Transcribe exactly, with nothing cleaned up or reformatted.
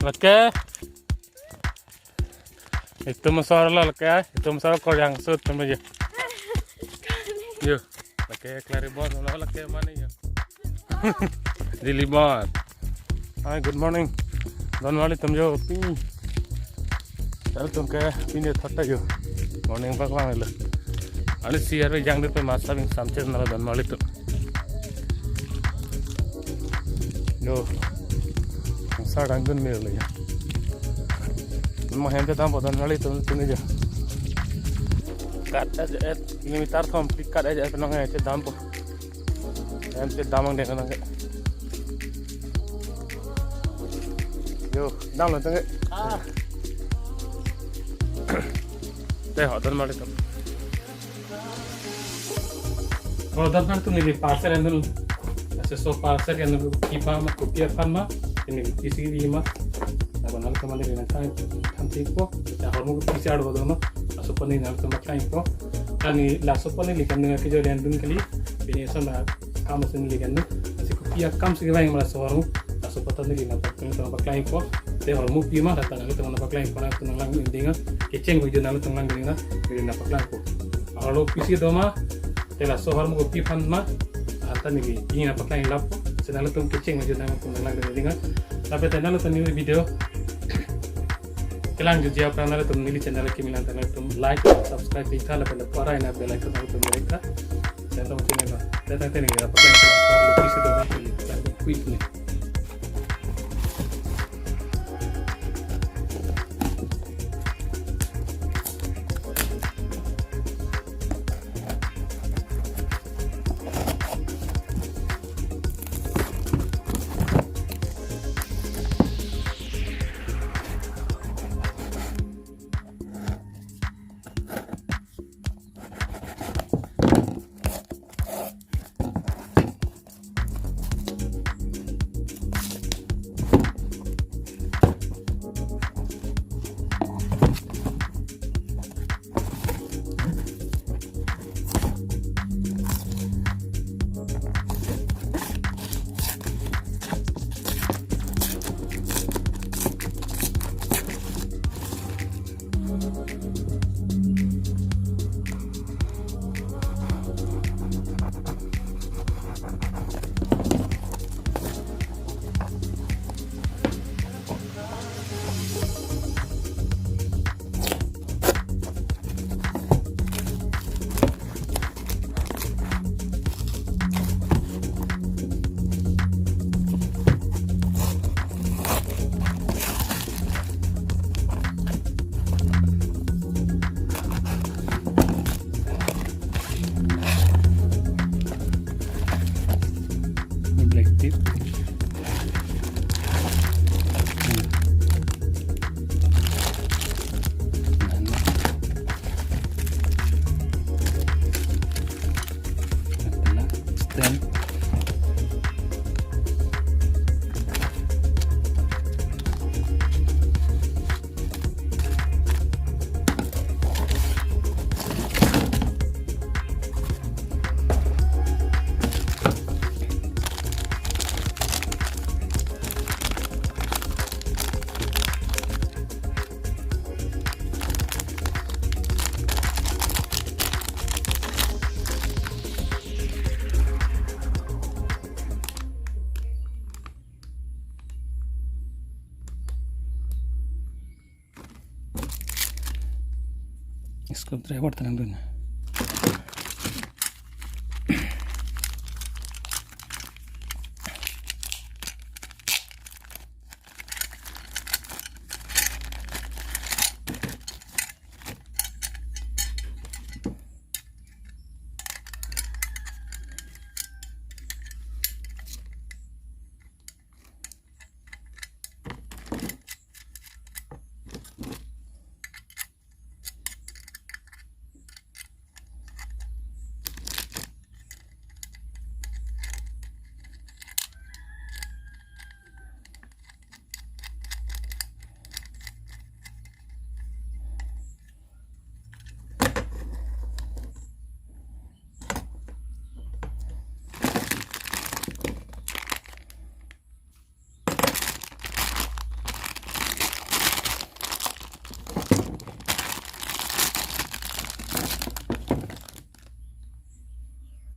Lake. Itum asor lo lake, itum asor Koryangso atum aja. Yo, lake Claribor lo lake mane yo. Dilibor. Hi, good morning. Donmarli atum yo, pini. Nangtum ke pini thot ta yo. Morning paklang lo. Ani si arve jangdetpo, masa bing samcher nalo donmarli atum. Yo. Sa dangdun mir lo ya. Mo hem chedampo donmarli atum, atum aja. Kat aja et kilometer thom phli kat aja et nang hem chedampo. Hem chedam angdeng nang ke. Yo, damlo tang ke. Ah. Te ho donmarli atum. Ho donmarli atum, neli parcel endun. Laso parcel endun, kopi ma, kopi aphan ma, neli pisi ma. Lapen nangtum mane nangklang than thikpo, ta ahormu pisi arlo do ma. Laso pen nangtum klang po. Ani laso pen neli kam nang kejor endun kali. Pini ason akam ason neli kan. Lasi kopi akam si kevang ma laso ahormu. Laso pen neli nangtum nangklang po. Te ahormu pi ma, ta nangtum nangklang po, nangtum nanglang ding. Kecheng video nangtum lang ding, neli nangklang po. Ahormu pisi do ma, te laso ahormu kopi aphan ma, anta neli nangklang lapo. Si nangtum kecheng video nangtum nanglang ding. Lapen te nangtum neli video kelang jutji aphrang nangtum neli channel kimi lang ta nangtum like, subscribe pi tha, lapen para ina bell icon nangtum like tha. Nangtum channel lo. Datang tene ngira pakai pisi do ma, quick ni. Black tip. Stand. Screwdriver ta nangdun.